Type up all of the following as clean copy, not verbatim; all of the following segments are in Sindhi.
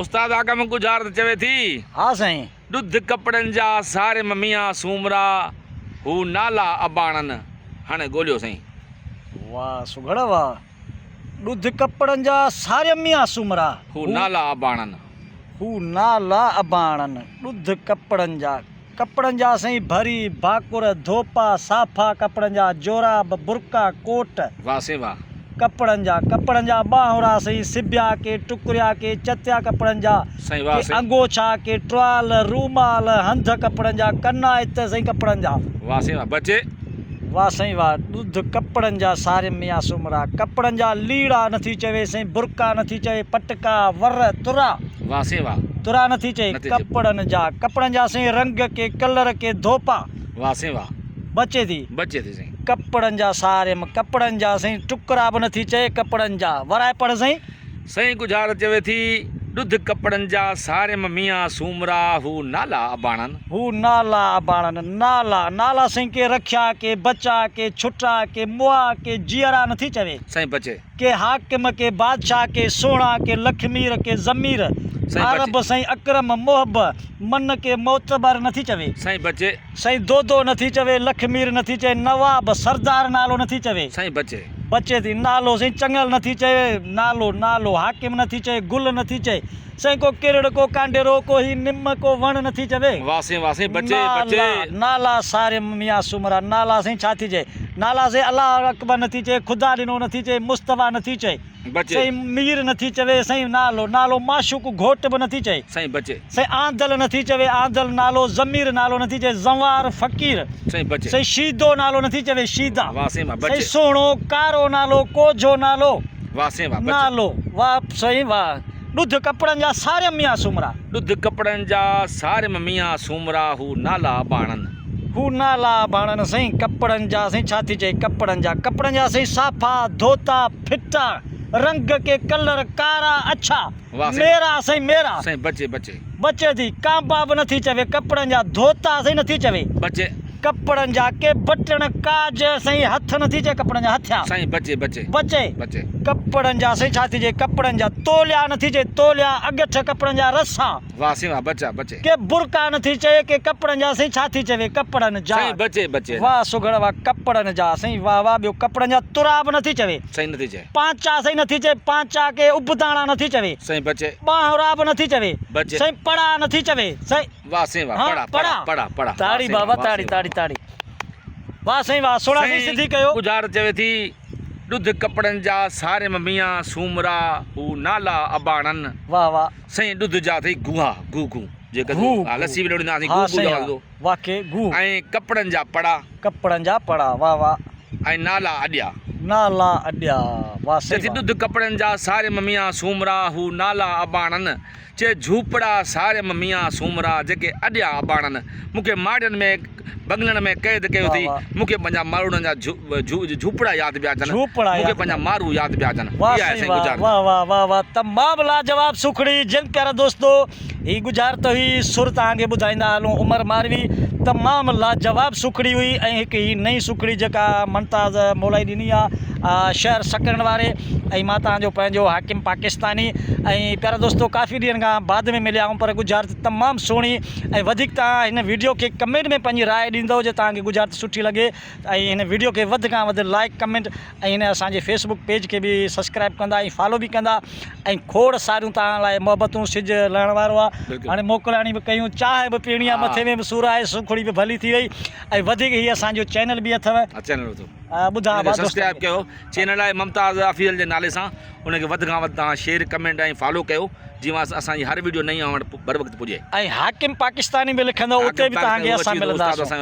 استاد آگم ڳجهارت چوي ٿي. ها سائين. ڏڌ ڪپڙن جا ساريم ميان سومرا، هو نالا اباڻن، هاڻي ڳوليو سائين. واهه سگهڙ واهه. ڏڌ ڪپڙن جا ساريم ميان سومرا، هو نالا اباڻن. هو نالا اباڻن، ڏڌ ڪپڙن جا. ڪپڙن جا سائين ڀري، ڀاڪر، ڌوپا، صافا ڪپڙن جا، جوراب، برقع، ڪوٽ. واھ سائين واھ. ڪپڙن جا، ڪپڙن جا ٻانهرا سائين سبيا ڪي ٽڪريا ڪي چتيا ڪپڙن جا، سائين واھ ڪي سائين. انگوڇا ڪي ٽوال، رومال، هنڌ ڪپڙن جا، ڪنائت سائين ڪپڙن جا. واھ سائين واھ بچي. واھ سائين واھ ڏڌ ڪپڙن جا ساريم ميان سومرا، ڪپڙن جا ليڙا نٿي چوي سائين برقع نٿي چوي پٽڪا، ور، ترا. واھ سائين واھ. ترا نٿي چئي ڪپڙن جا ڪپڙن جا سائين رنگ ڪي ڪلر ڪي ڌوپا. واھ سائين واھ. بچي ٿي. بچي ٿي سائين. ڪپڙن جا ساريم ڪپڙن جا سائين ٽڪرا به نٿي چئي ڪپڙن جا ورائي پڙھ سائين. سائين ڳجهار چوي ٿي ڏڌ ڪپڙن جا ساريم ميان سومرا هو نالا اباڻن. هو نالا اباڻن نالا نالا سائين ڪي رکيا ڪي بچا ڪي ڇٽا ڪي مئا ڪي جيئرا نٿي چوي. سائين بچي. ڪي حاڪم ڪي بادشاھ ڪي سهڻا ڪي لکمير ڪي ضمير عرب سائين اڪرم محب من ڪي معتبر نٿي چوي. سائين بچي. سائين دودو نٿي چوي لکمير نٿي چئي نواب سردار نالو نٿي چوي. سائين بچي. بچي ٿي نالو سائين چڱل نٿي چئي نالو نالو حاڪم نٿي چئي گل نٿي چئي سائين ڪو ڪرڙ ڪو ڪانڊيرو ڪو هي نم ڪو وڻ نٿي چوي. واه سائين واه سائين بچي بچي. نالا نالا ساريم ميان سومرا نالا سائين ڇا ٿي چئي نالا سائين الله اڪبر نٿي چئي خدا ڏنو نٿي چئي مصطفيٰ نٿي چئي بچي. سائين مير نٿي چوي سائين نالو نالو معشوق گهوٽ به نٿي چئي. سائين بچي. سائين آندل نٿي چوي آندل نالو ضمير نالو نٿي چئي زنوار فقير. سائين بچي. سائين شيدو نالو نٿي چوي شيدا. واه سائين واه بچي. سائين سهڻو ڪارو نالو ڪوجهو نالو. واه سائين واه بچي. نالو واه سائين واه. ڏڌ ڪپڙن جا ساريم ميان سومرا. ڏڌ ڪپڙن جا ساريم ميان سومرا هو نالا اباڻن. هو نالا اباڻن سائين ڪپڙن جا سائين ڇا ٿي چئي ڪپڙن جا ڪپڙن جا سائين صافا ڌوتا ڦٽا رنگ ڪي ڪلر ڪارا اڇا واه سائين ميرا سائين ميرا. سائين بچي بچي. بچي ٿي ڪانبا به نٿي چوي ڪپڙن جا ڌوتا سائين نٿي چوي. بچي. ڪپڙن جا ڪي بٽڻ ڪاج سائين هٿ نٿي چئي ڪپڙن جا هٿيا. سائين بچي بچي. بچي. بچي. ڪپڙن جا سائين ڇا ٿي چئي ڪپڙن جا توليا نٿي چئي توليا اڳٺ ڪپڙن جا رسا. واه سائين واه بچا بچي. ڪي برقع نٿي چئي ڪي ڪپڙن جا سائين ڇا ٿي چوي ڪپڙن جا. سائين بچي بچي. واه سگهڙ واه ڪپڙن جا سائين واه واه ٻيو ڪپڙن جا ترا به نٿي چوي. سائين نٿي چئي. پانچا سائين نٿي چئي پانچا ڪي اڀداڻا نٿي چوي. سائين بچي. ٻانهرا به نٿي چوي. بچي. سائين پڙا نٿي چوي سائين. واه سائين واه پڙا پڙا پڙا پڙا. تاڙي بابا تاڙي تاڙي تاڙي. واه سائين واه سهڻا سائين سڌي ڪيو. ڳجهار چوي ٿي ڏڌ ڪپڙن جا ساريم ميان سومرا هو نالا اباڻن. واه واه. سائين ڏڌ جا اٿئي گوها گو گو جيڪا لسي به لوڙيندا هئاسين گو گو جو آواز هو. واقعي گو. ۽ ڪپڙن جا پڙا. ڪپڙن جا پڙا واه واه. ۽ نالا اڏيا. نالا اڏيا واه سائين چئي واه. ڏڌ ڪپڙن جا ساريم ميان سومرا هو نالا اباڻن. چي جهوپڙا ساريم ميان سومرا جيڪي اڏيا اباڻن مون کي ماڙين ۾ بنگلن ۾ قيد ڪيو ٿي مون کي پنهنجا ماروئڙن جا جهوپڙا ياد پيا اچن مون کي پنهنجا مارو ياد پيا اچن واه اها آهي سائين سائين واه ڳجهارت. واه واه واه واه تمام لاجواب سوکڙي جن پيارا دوستو هي ڳجهارت هئي سر توهان کي ٻڌائيندا هلون عمر ماروي تمام لاجواب سوکڙي هئي ۽ هڪ هي نئين سوکڙي جيڪا ممتاز مولائي ڏني آ شهر سڪرنڊ واري ۽ مان توهان جو پنهنجو حاڪم پاڪستاني ۽ پيارا دوستو ڪافي ڏينهن کان بعد ۾ مليا آهيون پر ڳجهارت تمام سهڻي ۽ وڌيڪ توهان هن ويڊيو کي ڪمينٽ ۾ پنهنجي راء ڏيندو جي توهان کي ڳجهارت سٺي لڳي ۽ هن ويڊيو کي وڌ کان وڌ لائڪ ڪمينٽ ۽ هن اسان جي فيس بڪ پيج کي به سبسڪرائب ڪندا ۽ فالو به ڪندا ۽ کوڙ ساريون توهان لاء محبتون سج لهڻ وارو آهي هاڻي موڪلاڻي به ڪيون چانهه به پيئڻي آهي مٿي ۾ به سور آهي سوکڙي به ڀلي ٿي وئي ۽ وڌيڪ هي اسان جو چينل به اٿو چينل اٿو ٻڌاء ان کي سبسڪرائب ڪيو چينل آهي ممتاز افضل جي نالي سان ان کي وڌ کان وڌ توهان شيئر ڪمينٽ ۽ فالو ڪيو جيئن اسان جي هر ويڊيو نئين اوهان وٽ بر وقت پڄي. ۽ حاڪم پاڪستاني به لکندو اتي به توهان کي اسان ملنداسون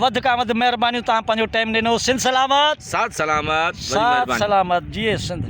وڌ کان وڌ مهربانيون توهان پنهنجو ٽائيم ڏنو سنڌ سلامت ساٿ سلامت ساٿ سلامت جيئي سنڌ.